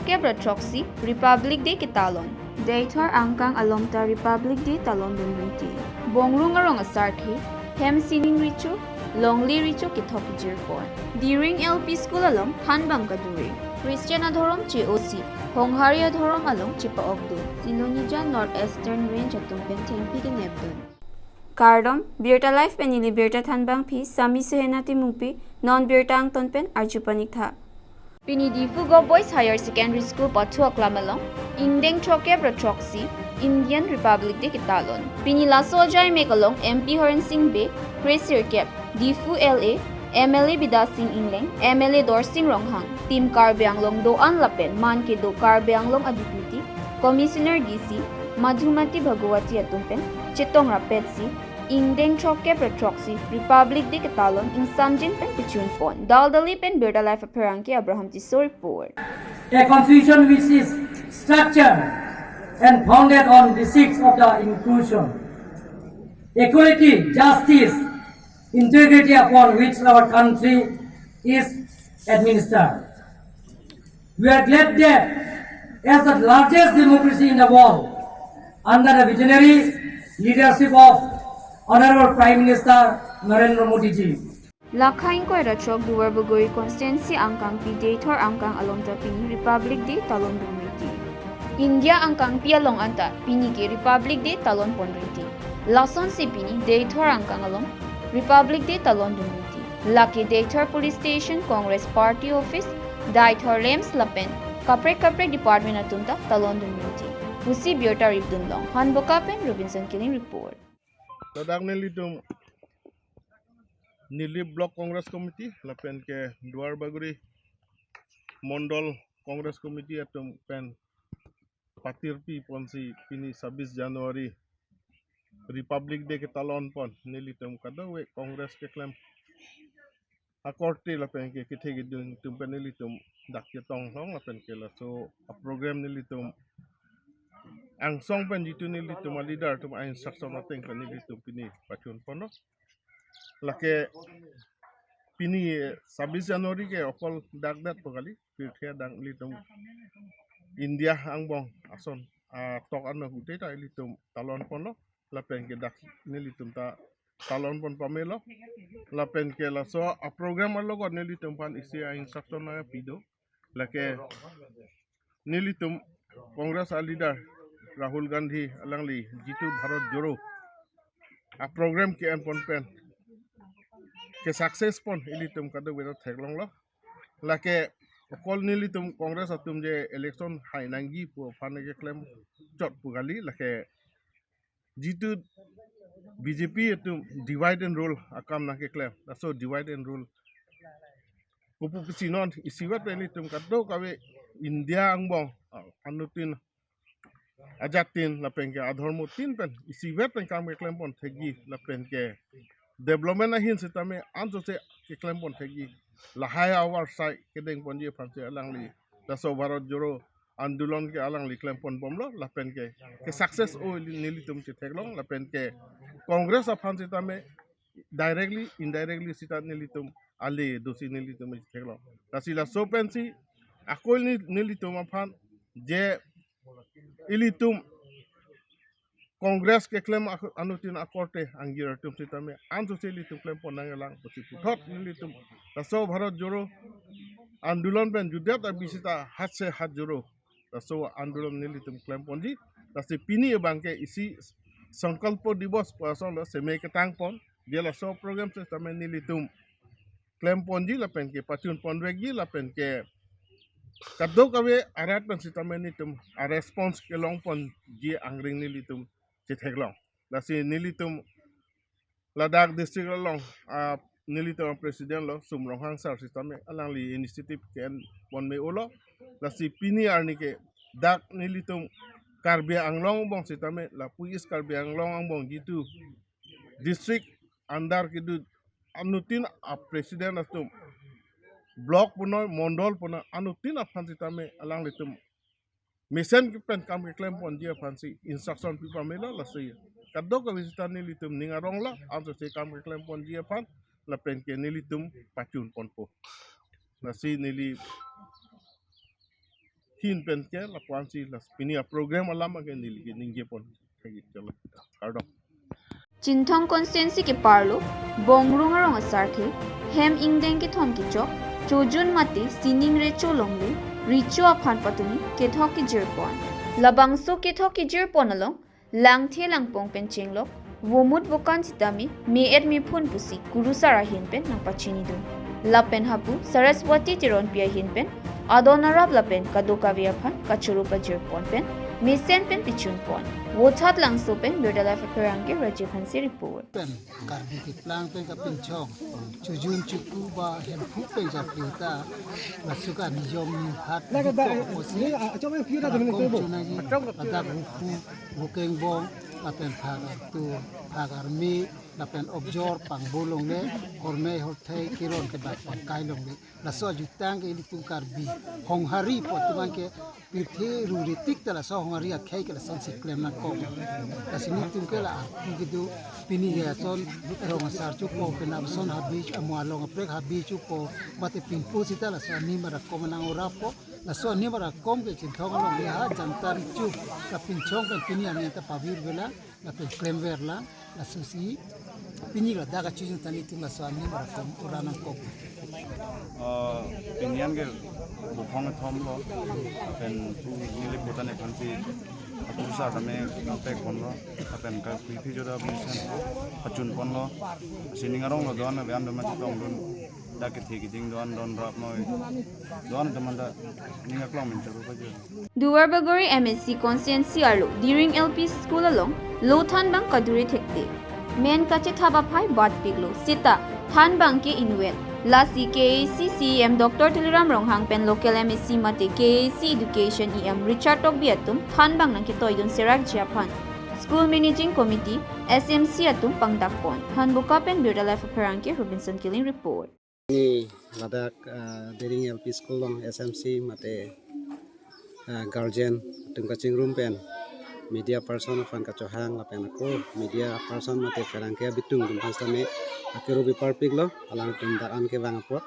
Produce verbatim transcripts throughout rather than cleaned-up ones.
Kep ra throksi Republic Day ketalon. Deithor angkang alom ta Republic Day talon dun rinti. Bongrung arong asarthe, hem sining recho, longle recho kethok kejirpon. Diring L P School along thanbang kadure. Christian adhorom che-osi, Honghari adhorom along chepa-ok do. Silonija North Eastern Range atum pen thengpi kenep dun. Kardom, Birta Live pen neli birta thanbangpi, Sami Suhena Timungpi, non birta angton pen arju panik tha. Pini Diphu Govt Boys Higher Secondary School pathu aklam along, ingdeng throkkep ra throksi, Indian Republic Day ketalon. Pini laso ajai mek along M P Horen Sing Bey, kre sirkep, Diphu L A, M L A Bidya Sing Engleng, M L A Dorsing Ronghang, Team Karbi Anglong do-an lapen man kedo Karbi Anglong a Deputy Commissioner D C, Madhumati Bhagawati atum pen chetong rapetsi, ingdeng throkkep ra throksi Republic Day ketalon ingsamjin pen kechunpon. Daldali pen Birta Live apherangke Abraham Tisso report. A constitution which is structured and founded on the six of the inclusion, equality, justice, integrity, upon which our country is administered. We are glad that as the largest democracy in the world, under the visionary leadership of Honorable Prime Minister Narendra Modi ji, Lakha ingkoi ra throk Duar Bagori constituency angkangpi Deithor angkang alom ta pini Republic Day talon dun rinti. India angkangpi along anta pini ke Republic Day talon pon rinti. Lasonsi pini Deithor angkang alom Republic Day talon dun rinti. Lake Deithor Police Station, Congress Party Office, Deithor lamps lapen kaprek kaprek department atum ta talon dun rinti. Pusi birta rip dun long. Hanboka pen Robinson Killing report. Ladak nelitum Nilip Block Congress Committee lapen ke Duar Bagori Mondol Congress Committee atum pen patirpi ponsi pini sabis January Republic Day ketalon pon nelitum kadokave Congress keklem akorte lapen ke kethe keding atum pen nelitum dak chetong long lapen ke laso a program nelitum angsong pen jitu nelitum a leader atum a instruction ateng pen nelitum pini pachun ponlo. Lake pini sabis January ke okol dak dat pu kali, pirthe adang nelitum India angbong ason atok ano hute ta nelitum talon ponlo lapen ke dak nelitum ta talon pon pamelo lapen ke laso a program alogot nelitum aphan isi a instruction nangpi do. Lake nelitum Congress a leader Rahul Gandhi alangli jitu Bharat Jodo a program ke-en pon pen ke success pon ilitum kadokave ta theklonglo. Lake okol nelitum Congress atum je election hai nangji pu aphan keklem chot pu kali, lake jitu B J P atum divide and rule akam nangkeklem, laso divide and rule kopu pusi non isivet pen ilitum kadokave India angbong, ah, anuttin ajatin lapen ke adhormotin pen isivet pen kam keklem pon thekji lapen ke development ahin sitame ansose keklem pon thekji, lahai avar sai kedeng ponji aphansi alangli laso Bharat Jodo Andolon ke alangli klem pon bomlo lapen ke ke success o nelitum chetheklong lapen ke Congress aphan sitame directly indirectly sita nelitum ale dosi nelitum chetheklong. Lasi laso pensi ako neli- nelitum aphan je ilitum Congress keklem ak- anuttin akorte angjir atum sitame ansose ilitum klem pon nanglang pusi puthot nelitum laso Bharat Jodo Andolon pen judet abisita hat se hat jodo laso andolon nelitum klem ponji. Lasi pini abang ke isi Sankalpo Divas pu ason lo seme ketang pon, je laso program sitame nelitum klem ponji lapen ke pachun ponvekji lapen ke kadokave arat pen sitame nelitum a response kelong ponji angring nelitum chetheklong. Lasi nelitum ladak district along, ah, nelitum president lo Sum Ronghang sir sitame alangli initiative ke-en pon me-olo. Lasi pini arni ke dak nelitum Karbi Anglong angbong sitame lapu East Karbi Anglong angbong jitu district under kedo anuttin a president atum, block punoi mondol punoi anuttin aphan sitame alanglitum mesen pen kam keklem ponji aphansi instruction pi pamelo. Lasi kadokave sita nelitum ning arong lo ansose kam keklem ponji aphan lapen ke nelitum pachun ponpo. Lasi neli Ahin pen ke lapu-ansi la pini a-program alam ke neli ke ningje pon kagi chalo. Kardom. Chinthong constituency ke-arlo Bongrung arong asarthe hem ingdeng kethom kechok Chojun mate sining recho longle recho aphan patumi kethok kejir pon. Labangso kethok kejir pon along Langthe Langpong pen chenglok Vomut Vokan sitame me-et mephun pusi kurusar ahin pen nangpachinidun. Lapen hapu Saraswati Teronpi ahin pen adon arap lapen kadokave aphan kachoro pajir pon pen mesen pen pichun pon. Vothatlangso pen Birta Live apherangke Rajiv Hanse report. Pen Karbi keplang pen kapinchong Chojun Chuku ba Hemphu pen japrita laso ka nijom nihat ko osi rakom chunagi, ladak Vokhu Vokengbong lapen Phak Artu Phak Arme lapen Okjor Pangbong longle, Hormei Horthei Kiron ke bak pangkai longle. Laso ajutang ke ilitum Karbi Honghari pu atum an ke pirthe ruritik ta laso Honghari akhei ke lasonsi klem nangkok. Lasi nelitum ke la arpu kedo, pini ke ason rong asar chupo, pen ason habit amo along aprek habit chupo, mate pinpo sita laso anim arakom nang-orapo. Laso anim arakom ke Chinthong along ya ha Jantar Chowk kapinchong pen pini arni ta pavir vela lapen klemver lang, lasosi pini ladak kachijun ta nelitum laso anim arakom ora nangkok. Ah, pini an ke buphong kethom lo, pen tu neli putan ephan si akurusar tame pek pon lo, pen ka phi phi joda bisen pachun pon lo, sining arong lo don abe an do ma chetong dun. Dak kethe kiding don don rap noi. Don teman ta ning aklong min churu pajo. Duarbagori M A C constituency arlo Diring L P School along lo thanbang kadure thekte men kachethap aphai batpiklo seta thanbang ke inutvet. Lasi K A A C C E M Doctor Tuliram Ronghang pen local M A C mate K A A C Education E M Richard Tokbi atum thanbang nangketoidun serakji aphan School Managing Committee, S M C atum pangdak pon. Hanboka pen Birta Live apherangke Robinson Killing report. Ni ladak, ah, Diring L P School along S M C mate, ah, guardian atum kachingrum pen media person aphan kachohang lapen ako media person mate pherangke abitung atum aphan sitame akiru bi parpiklo, alangtum dak an kevang apot,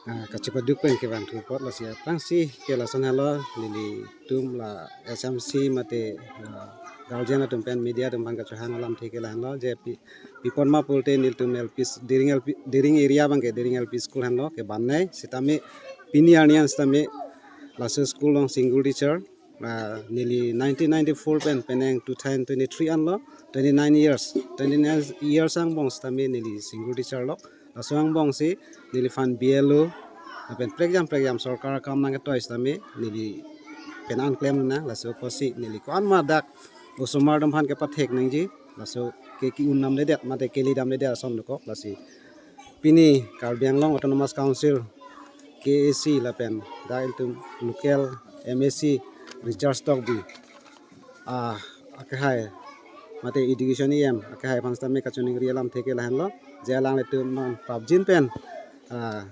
ah, kachepaduk pen kevang thu apot, lasi aphrangsi ke lason henlo, nelitum la S M C mate, ah, guardian atum pen media atum aphan kachohang alamthe ke lahenlo je pi- pi pon ma pulote nelitum L P s-, Diring L P, Diring area abang ke Diring L P School henlo, keban nei sitame pini arni an sitame laso school along single teacher, ah, neli nineteen ninety-four pen penang two thousand twenty-three anlo, twenty-nine years, twenty-nine years angbong sitame neli single teacher lo. Laso angbong si neliphan B L O lapen prekjam prekjam sorkar akam nangketoi sitame neli pen an klem nang, laso apotsi neli ko-an ma dak osomar atum aphan kepathek nangji, laso ke ki-un damledet mate kele damledet ason dokok. Lasi pini Karbi Anglong Autonomous Council, K A A C lapen dak ilitum local M A C Richard Tokbi, ah, akehai mate Education E M akehai aphan sitame kachiningri alamthe ke lahenlo je alanglitum non prapjin pen, ah,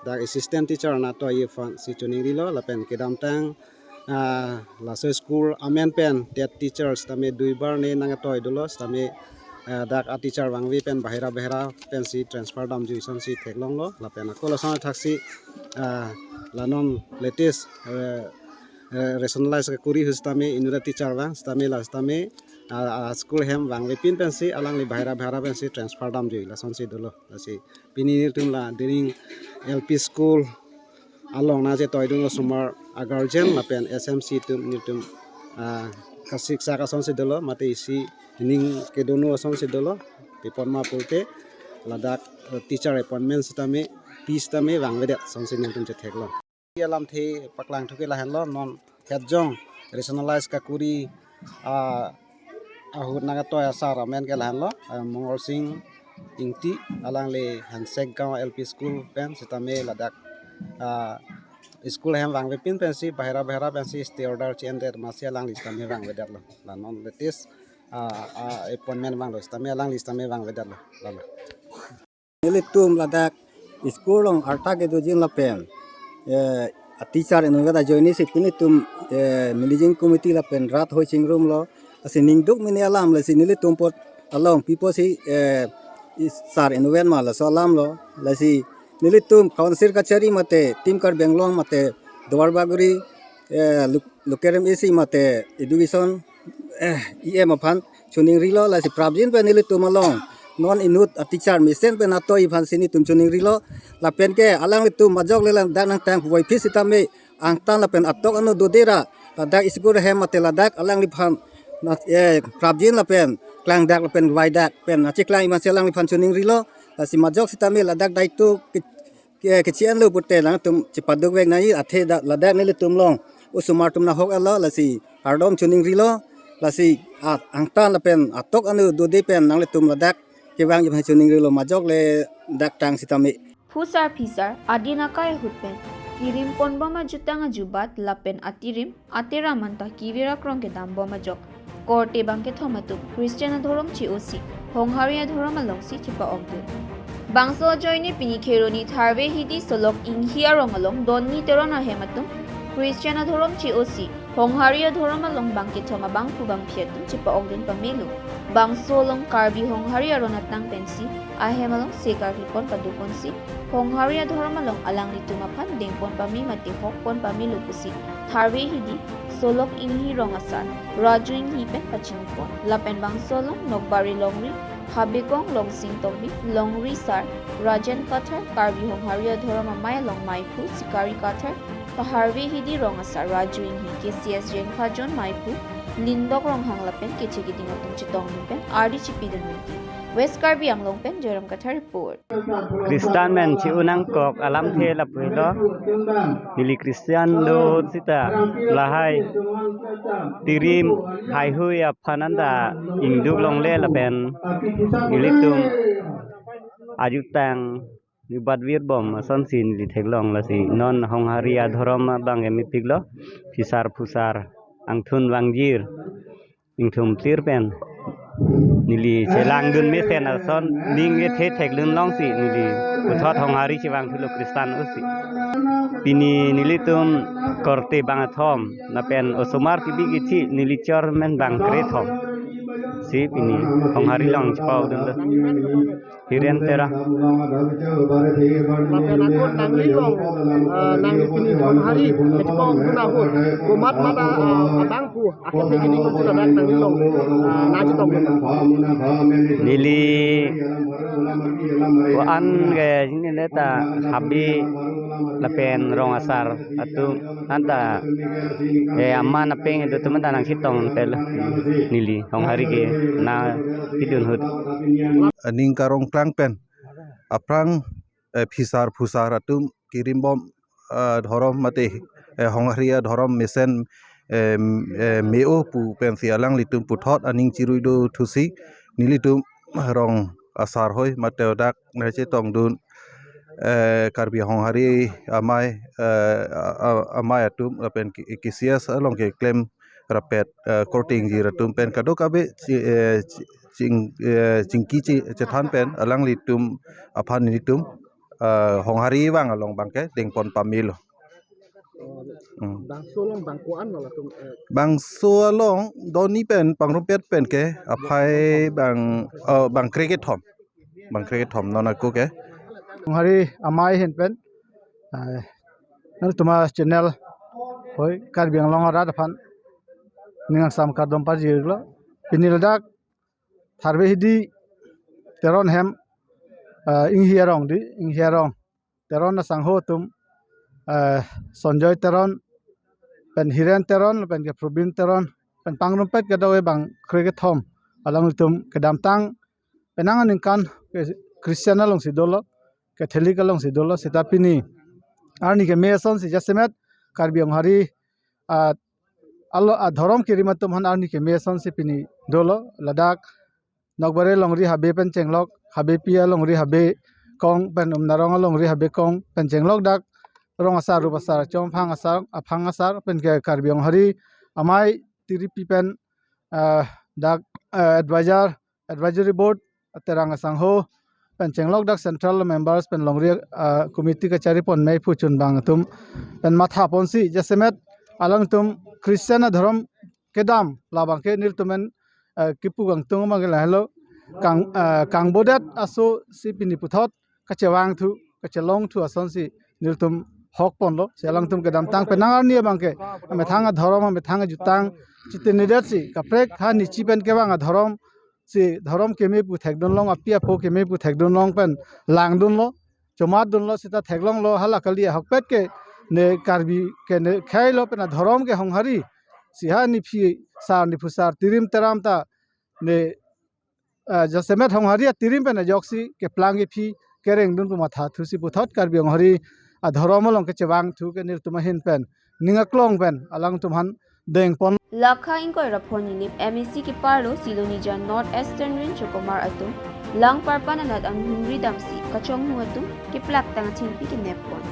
dak assistant teacher nangtoiji aphansi chiningrilo lapen kedamtang, ah, laso school amen pen TET teacher sitame duibar ne nangtoi dolo sitame, ah, dak a-teacher vangve pen bahira bahira pensi transfer damjui asonsi theklonglo lapen ako lason athaksi, ah, la non latest, eh, eh, rationalize kakuri ahut sitame inut a-teacher vang sitame la sitame, ah, ah, school hem vangvepin pensi alangli bahira bahira pensi transfer damjui lasonsi dolo. Lasi pini nelitum la Diring L P School along nangchetoidun osomar a-guardian lapen S M C atum nelitum, ah, kasiksak asonsi dolo mate isi ning kedo-un asonsi dolo, pi pon ma pulote ladak, eh, teacher appointment sitame, pi sitame vangvedet asonsi nelitum chetheklong. Alamthe paklang thu ke lahenlo, non hetjong rationalize kakuri, ah, ahut nangtoi asar amen ke lahenlo, ah, Mongol Sing Ingti, alangli Hansekgaon L P School pen sitame ladak, ah, school hem vangvepin pensi bahira bahira pensi stay order chi-endet amatsi alangli sitame vangvedetlo. La non latest, ah, ah, appointment vanglo sitame alangli sitame vangvedetlo. Lalo. Nelitum ladak school along arta kedojin lapen, eh, a-teacher inutvet ajoine si pini nelitum, eh, managing committee lapen rat ahoi chingrumlo. Lasi ningduk mini alam, lasi nelitum apot along pi apotsi, eh, i-sar inutvet ma laso alamlo. Lasi nelitum council kachari mate Team Karbi Anglong mate Duarbagori eh, lo-, local M A C mate education, eh, E M aphan choningrilo, lasi prapjin pen nelitum along non inut a teacher mesen pen atoi aphan si nelitum choningrilo. Lapen ke alanglitum majok le ladak nangtang puvoiphit sitame angtan lapen atok anu dodera ladak school ahem mate ladak alangliphan na, eh, prapjin lapen klangdak lapen vaidak pen achiklang iman si alangliphan choningrilo. Lasi majok sitame ladak daitu ke, ke, kechenlo pute nangtum chepaduk vek nai, athe da, ladak nelitum along osomar atum nahok-etlo, lasi kardom choningrilo, lasi a, angtan lapen atok anu dode pen nanglitum ladak kevang jephan choningrilo majok le dak tang sitame. Phusar phisar adin akai ahut pen kirim ponbom ajutang ajubat lapen atirim ateram anta kevir akrong kedambom ajok korte bangkethom atum Christian adhorom che-osi Honghari adhorom alongsi chepa-okdun. Bangso ajoine pini Kheroni Tharve Hidi Solok Inghi arong along Donni Teron ahem atum Christian adhorom che-osi Honghari adhorom along bangkethom abangphu bangphi atum chepa-okdun pamelo. Bangso along Karbi Honghari aron atang pensi ahem along se karkli pon padoponsi Honghari adhorom along alanglitum aphan dengpon pame mate hokpon pamelo pusi Tharve Hidi Solok Inghi rong asar Raju Inghi pen pachini pon. Lapen bangso along Nokbare Longri Habekong Longsing Tokbi, Longri Sar Rajen Kathar, Karbi Honghari adhorom amei along meiphu Sikari Kathar, Tharve Hidi rong asar Raju Inghi, K C S Jengkha Zone meiphu Lindok Ronghang lapen keche keding atum chetongdun pen ardi chipidun nangji. West Karbi Anglong pen Joyram Kathar report. Christian men che-o nangkok alamthe lapulo. Neli Christian do sita lahai tirim haihui aphan anta ingduk longle lapen nelitum ajutang ibat virbom asonsi neli theklong, lasi non Honghari adhorom abang emepiklo, phisar phusar angthun vangjir ingthum tir pen neli chelangdun mesen ason ning ethe theklun longsi neli puthot Honghari chevang thulo Christian osi. Pini nelitum korte bangkethom lapen osomar kibi kithi neli chor men bangkrethom si pini Honghari along chepa-okdunlo. Hiren Teron. Lapen ako nanglilong, ah, nangli pini Honghari kachepong dun ahut komat mata, ah, abangphu akhei akhei keding si ladak nanglilong, ah, nangchetongdun. Neli ko-an ke jini neta Habe lapen rong asar atum anta, eh, aman apeng itu teman tanang sitong tel neli Honghari ke nangpidun ahut. Aning karong klang pen aphrang, eh, phisar phusar atum kirimbom, eh, dhorom mate, eh, Honghari adhorom mesen, eh, eh, me-o pu pensi alanglitum puthot aning chirui do thusi nelitum rong asar hoi mate dak nangchetongdun, eh, Karbi Honghari amei, eh, a-, a-, amei atum lapen K-, K C S along keklem rapet, eh, korte ingjir atum pen kadokave chi-, eh, chi-, ching, eh, chingki chi-, chethan pen alanglitum aphan nelitum, eh, Honghari vang along abangke dengpon pamelo. Hmm. Bangso along bang ko-an lo latum, eh? Bangso along Donni pen pangrumpet pen ke aphai bang, eh, bangkrekethom. Bangkrekethom non ako ke. Honghari amei ahin pen, eh, nangtum a-channel hoi Karbi Anglong arat aphan ning angsam kardom pajirlo. Pini ladak Tharve Hidi Teron hem, eh, Inghi arong di, Inghi arong Teron asangho atum, eh, Sonjoy Teron, pen Hiren Teron, pen ke Probin Teron, pen pangrumpet kedo-e bangkrekethom alanglitum kedamtang penang aningkan ke Christian alongsi dolo, Catholic alongsi dolo, seta pini arni keme asonsi jasemet Karbi Honghari, ah, alo, ah, dhorom kirim atum aphan arni keme asonsi pini dolo, ladak Nokbare Longri Habe pen chenglok, Habepi alongri Habekong pen Umnarong alongri Habekong pen chenglok dak rong asar, rup asar, chomphang asar, aphang asar pen ke Karbi Honghari amei tiripi pen, ah, dak, ah, advisor, advisory board, Terang asangho pen chenglok dak central members pen longri, ah, committee kachari pon meiphu chunbang atum pen matha ponsi jasemet alangtum Christian adhorom kedam labang ke nelitum pen, eh, kipu kangtung abang ke lahelo kang, eh, kangbodet aso si pini puthot kachevang thu, kachelong thu asonsi nelitum hok ponlo, si alangtum kedamtang penang arni abangke amethang adhorom, amethang ajutang chitinidet si kaprek ha nichi pen kevang adhorom si dhorom keme pu thekdunlong, api apho keme pu thekdunlong pen langdunlo, chomatdunlo, seta theklonglo, hala kali ahokpet ke ne Karbi ke ne khailo pen adhorom ke honghari si ha niphi sar, niphu sar, tirim teram ta ne, ah, jasemet honghari atirim pen ajoksi keplang kephi kerengdun pu mathathusi puthot Karbi honghari adhorom along kechevangthu ke nelitum ahin pen ning aklong pen alangtum aphan dengpon. Lakha ingkoi ra pho ni nip M A C keparlo Silonijan North Eastern Range achokomar atum lang parpan anat an humri damsi kachonghu atum keplaktang athengpi keneppon.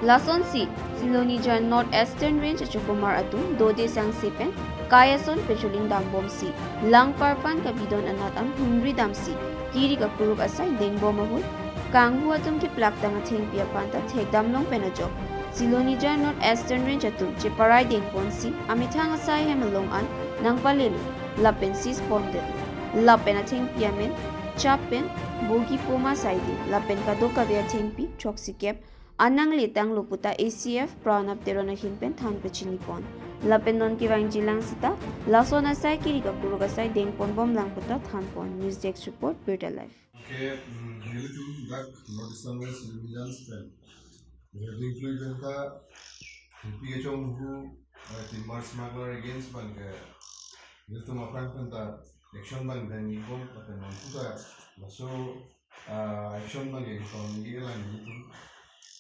Lasonsi Silonijan North Eastern Range achokomar atum dode sangse pen kai ason patrolling dambomsi lang parpan kabidon anat an humri damsi kiri kakuruk asai dengbom ahut kanghu atum keplaktang athengpi aphan ta thekdamlong pen ajok Silonijan North Eastern Range atum cheparai dengponsi amethang asai hem along an nangpalelo lapen seize pondetlo. Lapen athengpi amen chap pen Bogi Poma Saidi lapen kadokave athengpi throksi kep an nangletanglo puta A C F Pranab Teron ahin pen than pachinipon. Lapen non kevangjilang seta lason asai kiri kakuruk asai dengponbomlang puta thanpon. News Desk Report, Birta Live. Okay, mm, nelitum dak North Eastern Range Silonijan pen Revenue Fleet pen ta P H O hu, eh, timber smuggler against abangke nelitum aphrang pen ta action abang dengponbom, lapen nonputa laso, ah, action abangke tongji lang nelitum.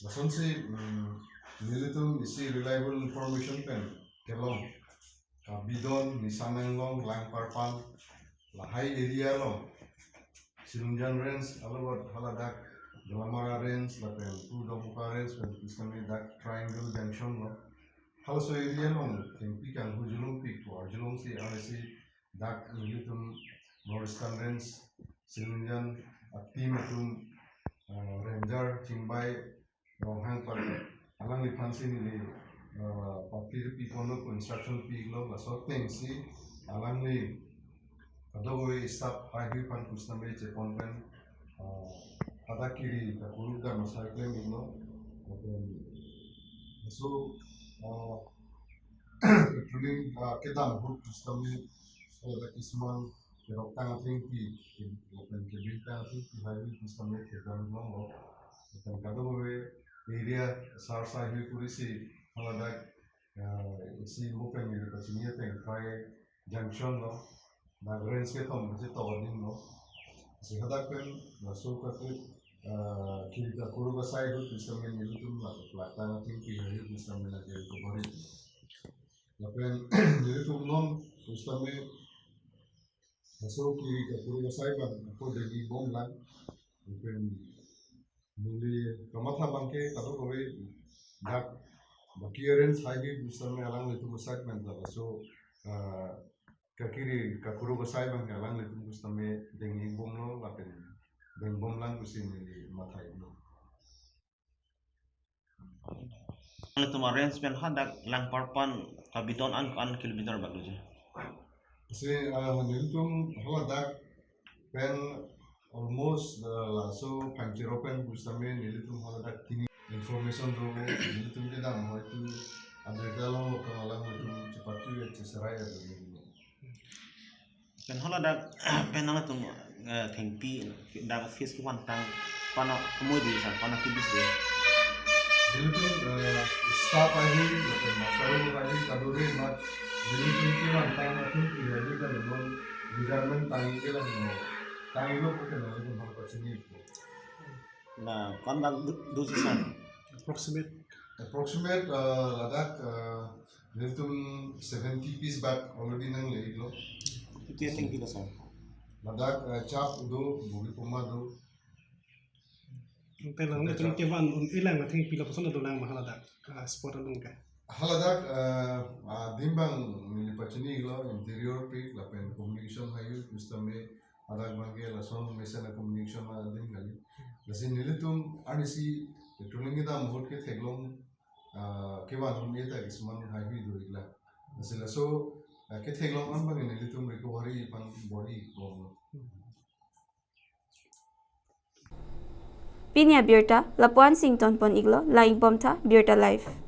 Lasonsi, mm, nelitum isi reliable information pen kelong kabidon nisan anglong lang parpan lahai area along Silonijan Range along haladak Dolamara Range lapen pu Dongka Range pen pusitame dak Triangle Junction along halaso area along thengpi kanghu julongpik pu arjulongsi arsi dak nelitum North Eastern Range Silonijan a-team atum, ah, ranger Chingbai Ronghang Parke alangliphansi neli, ah, party piponlo pu instruction piklo, laso atengsi alangli kadokave staff haihui aphan pusitame chepon pen, ah, hadak kiri kakuruk dam asai klemiklo. Lapen laso, ah, patrolling, ah, kedam ahut pusitame hadak kisman keroktang athengpi, lapen kebingtang athengpi haihui pusitame thekdamlonglo. Lapen kadokave area sar saihui kurisi haladak, ah, isi mo pen neli pachini ateng Tri Junction along dak range kethom kachetok adimlo. Si hadak pen laso kaku, ah, kiri kakuruk asai ahut pusitame nelitum la keplaktang athengpi haihui pusitame la ke recovery. Lapen nelitum non pusitame laso kiri kakuruk asai abang ako dengbomlang. Lapen neli kamatha abangke kadokave dak baki range haihui pusitame alanglitum asai pen ta laso, ah, kakiri kakuruk asai abangke alanglitum pusitame dengbomlo lapen dengbomlang pusi neli matha-iklo. Nelitum a-range pen hadak lang parpan kabidon an an kilometer bak doji? Si, ah, nelitum haladak pen almost, ah, laso Phanchero pen pusitame nelitum haladak tini information do, nelitum kedam hoitu adrega along lokal alanglitum chepatu ya cheserai ya do. Pen haladak pen nangtum, eh, thengpi dak office kevantang kono amoi di sa kono kibis di. Nelitum, eh, staff ahin, lapen master ahin, kadokave mat, nelitum kevantang athengpi ahin kan non retirement tangji kelang no. Tanglo ke nelitum hal pachini. Na, kon bak du, du si san? Approximate. Approximate, eh, ladak, eh, nelitum seventy piece bak already nangle-iklo. Iti athengpi lo san? Ladak, eh, chap do, Bogi Poma do. Ante lang nelitum kevan un-elang athengpi lapuson dolang ma haladak, ah, spot along ke? Haladak, eh, adim abang neli pachini-iklo, interior pik lapen communication haihui pusitame hadak abangke lason mesen a-communication adim kali. Lasi nelitum arnisi patrolling kedam ahut ketheklong, ah, kevan un-e ta kisman haihui do-iklang. Lasi laso, ah, ketheklong an abang nelitum recovery pan bor-ibomlo. Pini abirta lapu-an si ingtonpon iklo, lang-ik bom tha Birta Live.